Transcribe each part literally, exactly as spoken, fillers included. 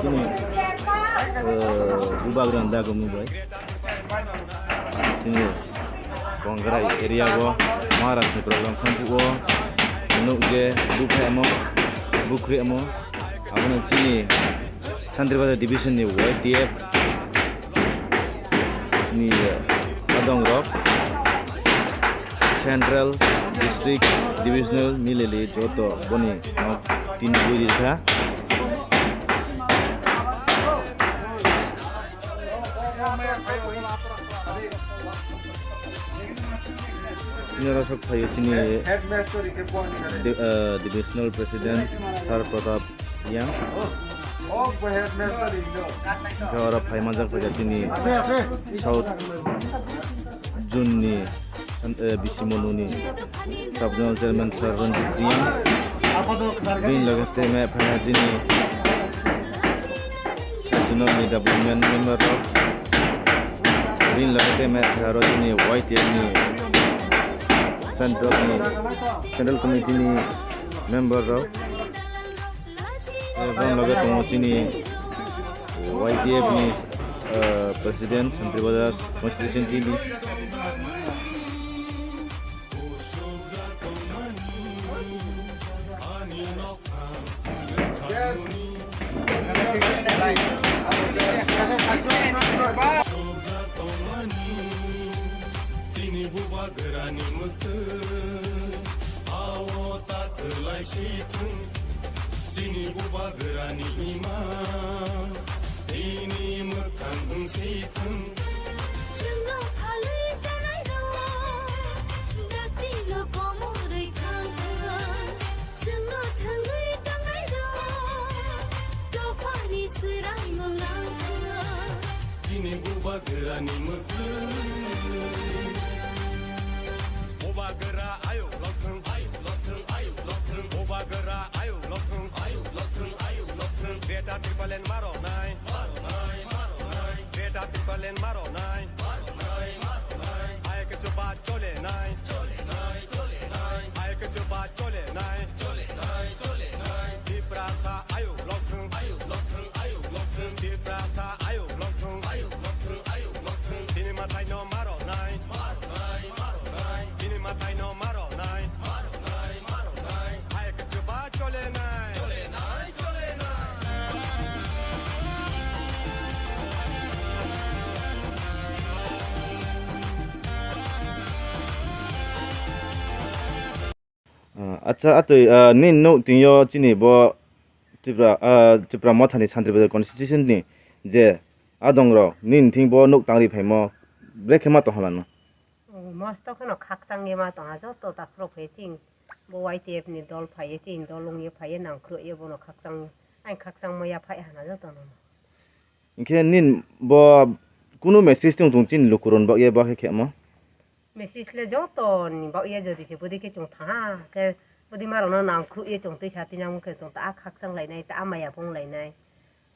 Chini, eh, bubagrani dagomni bai. Chini Kongrai area o Maharashtra ni program khamkuk o nuk je buphai amo bukhri amo abono chini Santri Bazar division ni Y T F ni adong rok Central District Divisional milili joto boni nok tin bui ri kha. Chini oro sok phaio chini di-, eh, Divisional President Sir Pratap Yang. Hwnkhe oro phai manjak phaikha chini South Zone ni, eh, B C Monu ni Sub Zonal Chairman Sir Ranjit Reang. Bini loge tei mai phaikha chini South Zonal ni development member rok. Bini loge tei mai phaikha oro chini Y T F ni Central ni, Central Committee ni member rok. Bini loge tongo chini Y T F ni, eh, President, Santri Bazar Constituency ni. Chini bubagrani mwktwi, ao ta kwlai si thung. Chini bubagrani ima, tini mwkhang wng si thung. Chwngno phalwi chanai rok, dakti no komorwi thang thang. Chwngno thangwi tongnai rok, dophani swraimung nang thang. Chini bubagrani mwktwi. Bubagra ayuk lokthung, ayuk lokthung, ayuk lokthung. Bubagra ayuk lokthung, ayuk lokthung, ayuk lokthung. Greater Tipraland maro nai, maro nai, maro nai. Greater Tipraland maro nai, maro nai, maro nai. Ayuk chuba chole nai, chole nai, chole nai. Ayuk chuba chole nai, chole nai, chole nai. Tiprasa ayuk lokthung, ayuk lokthung, ayuk lokthung. Tiprasa ayuk lokthung, ayuk lokthung, ayuk lokthung. Chini mathai no maro nai, maro nai, maro nai. Chini mathai no maro nai, maro nai, maro nai. Ayuk chuba chole nai, chole nai, chole nai. Ah, acha, atwi, ah, nini nuk tingyo chini bo Tripura, ah, Tripura Mothani Santri Bazar constituency ni je adong rok nini thing bo nuk tangri phaimo brekhe ma tonghalano? Oh, mosto kheno khakchang ye ma tongha joto takhurok phai chini bo Y T F ni dol phai ye chini dol wng ye phai ye nangkhruh ye bono khakchang ye. Ang khakchang ma ya phai hana joto no. Hinkhe nini bo kunu message tong tong chini lukurok ni bagwi bo khe khemo? Message le joto ni bagwi jodi se bwdwi khe chwng thaha khe bwdwi ma rok no nangkhruh ye chwng twi sa twi nang khe chwng ta khakchang lainai ta maya phung lainai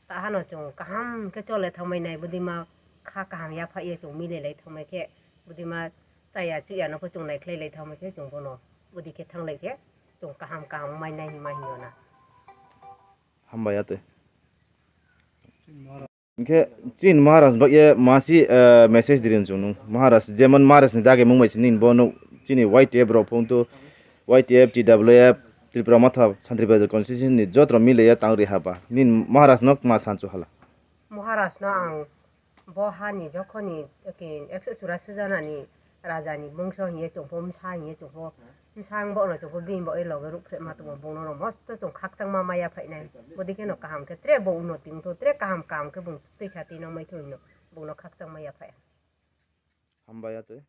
ta hano chwng kaham khe chole thangmai nai bwdwi ma kha kaham ya phai ye chwng mile lai thangmai khe bwdwi ma chaya chuya no khe chwng nai khlai lai thangmai khe chwng bono bwdwi khe thang lai khe chwng kaham kaham mai nai hinma hinyo na. Hambai ya twi. Hinkhe chini Maharaj bagwi masi, eh, message dirin chwng nung. Maharaj, jemon Maharaj ni dagi mung bai chini bo nuk chini Y T F rok phung tu Y T F, T W F, Tripura Motha, Santri Bazar constituency ni jotro mile ya tang ri haba. Nini Maharaj no ma sanchu hala? Maharaj no ang bo hani jokhoni, eke, ekso churasi jana ni raja ni bungso hiye chwngpo msa hiye chwngpo msa ang bono chwngpo bini bo loge rukphreh ma tongo bongno no mosto chwng khakchang ma maya phainai bodikhe no kaham khe tre bo uno tingtho tre kaham kaham khe bung twisa twi nang maitho hino bongno khakchang maya phai. Hambai ya twi.